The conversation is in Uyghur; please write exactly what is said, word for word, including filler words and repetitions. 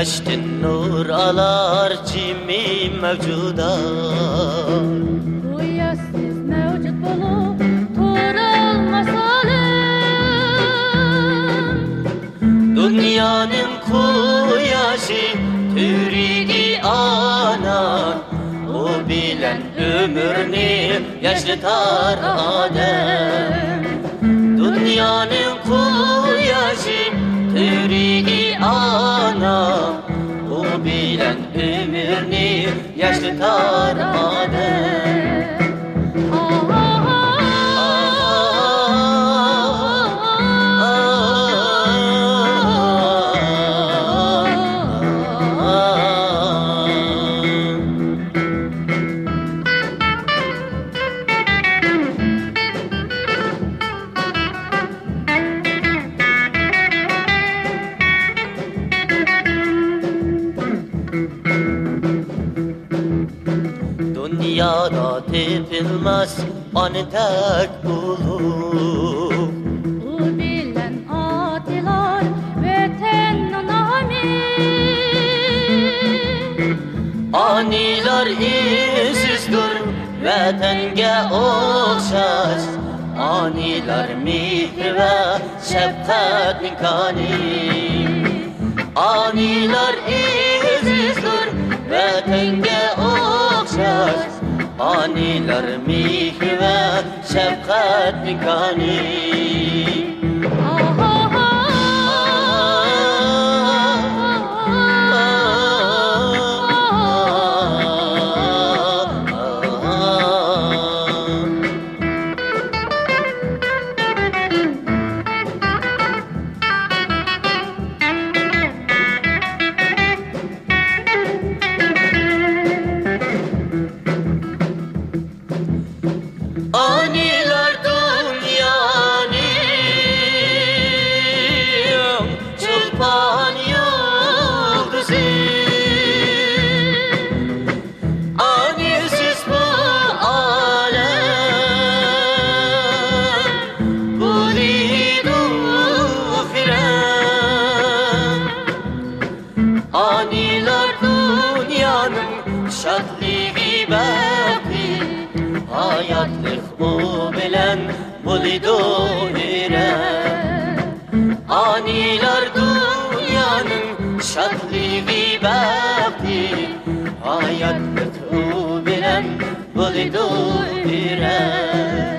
قۇياشتىن نۇر ئالار جىمى مەۋجۇدات. قۇياشسىز مەۋجۇت بولۇپ تۇرالماس ئالەم. دۇنيانىڭ قۇياشى تۈۋرۈكى ئانا، ئۇ بىلەن ئۆمۈرنى ياشنىتار ئادەم. دۇنيانىڭ قۇياشى تۈۋرۈكى ئانا، ئۇ بىلەن ئۆمۈرنى ياشنىتار ئادەم. دۇنيادا تېپىلماس ئانىدەك ئۇلۇغ. ئۇ بىلەن ئاتىلار ۋەتەننىڭ نامى. ئانىلار ئېزىزدۇر ۋەتەنگە ئوخشاش، ئانىلار مېھرى ۋە شەپقەتنىڭ كانى. ئانىلار ئېزىزدۇر ۋەتەنگە ئوخشاش، ئانىلار مېھرى ۋە شەپقەتنىڭ كانى. ئانىلار دۇنيانىڭ چولپان يۇلتۇزى. ئانىسىز بۇ ئالەم بولىدۇ خىرەن. ئانىلار دۇنيانىڭ شادلىقى، بەختى، ھاياتلىق ئۇ بىلەن بولىدۇ ھەيران. ئانىلار دۇنيانىڭ شادلىقى، بەختى، ھاياتلىق ئۇ بىلەن بولىدۇ ھەيران.